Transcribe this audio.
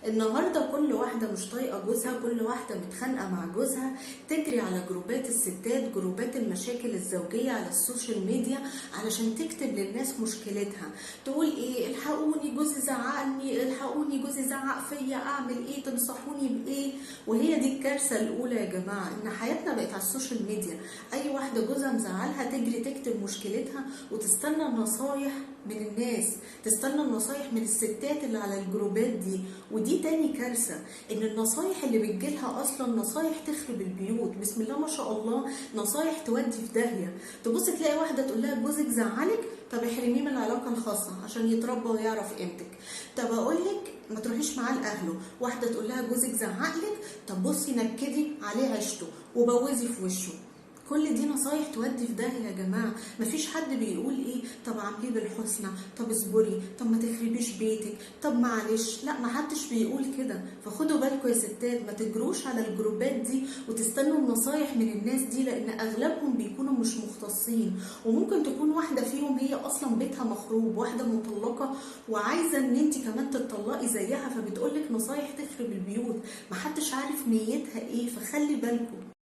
النهارده كل واحدة مش طايقة جوزها، كل واحدة متخانقه مع جوزها، تجري على جروبات الستات، جروبات المشاكل الزوجية على ال social media علشان تكتب للناس مشكلتها. تقول ايه؟ الحقوني جوزي زعقني، الحقوني جوزي زعق فيا، اعمل ايه؟ تنصحوني بايه؟ وهي دي الكارثة الاولى يا جماعه، ان حياتنا بقت على ال social media. اي واحدة جوزها مزعلها تجري تكتب مشكلتها وتستنى النصايح من الناس، تستنى النصايح من الستات اللي على الجروبات دي. ودي تاني كارثة، ان النصايح اللي بتجيلها اصلا نصايح تخرب البيوت، بسم الله ما شاء الله، نصايح تودي في داهية. تبص تلاقي واحدة تقول لها جوزك زعلك، طب احرميه من العلاقة الخاصة عشان يتربى ويعرف قيمتك. طب اقول لك ما تروحيش معاه لاهله. واحدة تقول لها جوزك زعقلك، طب بصي نكدي عليه عيشته وبوزي في وشه. كل دي نصايح تودي في داهية يا جماعة. مفيش حد بيقول ايه، طب عامليه بالحسنى، طب اصبري، طب ما تخربيش بيتك، طب معلش، لا محدش بيقول كده. فخدوا بالكم يا ستات، ما تجروش على الجروبات دي وتستنوا النصايح من الناس دي، لان اغلبهم بيكونوا مش مختصين، وممكن تكون واحدة فيهم هي اصلا بيتها مخروب، واحدة مطلقة وعايزة ان انت كمان تتطلقي زيها، فبتقولك نصايح تخرب البيوت، محدش عارف نيتها ايه. فخلي بالكم.